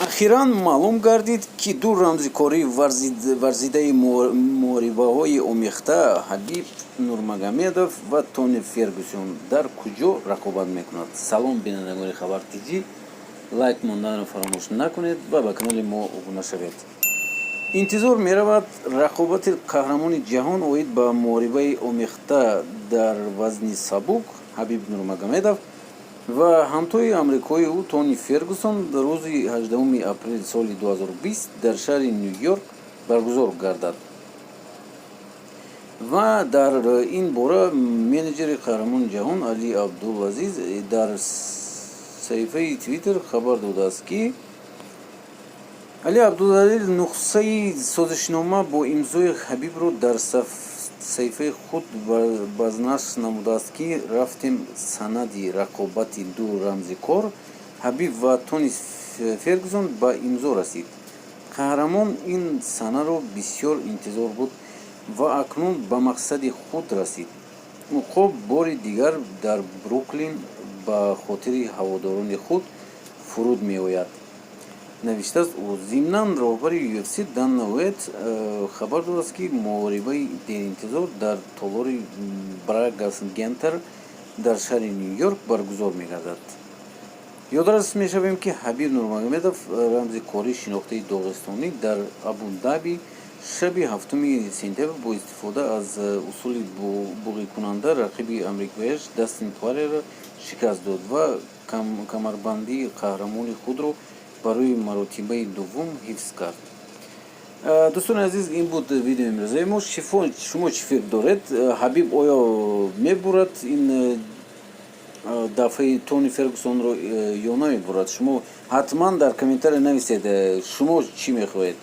Ахиран маълум гардид, ки ду рамзикори варзидаи муҳорибаҳои омехта, Ҳабиб Нурмагомедов ва Тони Фергюсон, дар куҷо рақобат мекунад. Салом, бинандагони Хабар Тҷ, лайк монданро фаромӯш накунед ва ба канали мо обуна шавед. Интизор меравад, рақобати қаҳрамони ҷаҳон оид ба муҳорибаи омехта дар вазни сабук Ҳабиб Нурмагомедов ва ҳамтои амрикоии ӯ Тони Фергюсон рӯзи 18 апрели соли 2020 дар шаҳри Ню-Йорк баргузор гардад. Ва дар ин бора менеҷери қаҳрамони ҷаҳон Али Абдулазиз дар саҳифаи Твиттер хабар додааст, ки Али Абдулазиз нусхаи созишнома бо имзои Ҳабибро дар саҳифаи худ базнашр намудааст, ки рафтем, санади рақобати ду рамзикор Ҳабиб ва Тони Фергюсон ба имзо расид. Қаҳрамон ин санаро бисёр интизор буд ва акнун ба мақсади худ расид. Уқоб бори дигар дар Бруклин ба хотири ҳаводорони худ фуруд меояд, навиштааст ӯ. Зимнан, роҳбари UFC Дана Уайт хабар додааст, ки муҳорибаи деринтизор дар толори Барклайс Сентер дар шаҳри Ню-Йорк баргузор мегардад. Ёдрас мешавем, ки Ҳабиб Нурмагомедов, рамзикори шинохтаи доғистонӣ, дар Абу-Даби шаби 7 сентябр бо истифода аз усули буғикунанда рақиби амрикояш Дастин Пуарьеро шикаст дод ва камарбанди қаҳрамони худро барои маротибаи дуввум ҳифз кард. Дӯстони азиз, ин буд видеои имрӯзаи мо. Шумо чӣ фикр доред? Ҳабиб оё мебурад ин дафъаи Тони Фергюсонро ё намебурад? Шумо ҳатман дар комментария нависед, шумо чӣ мехоҳед.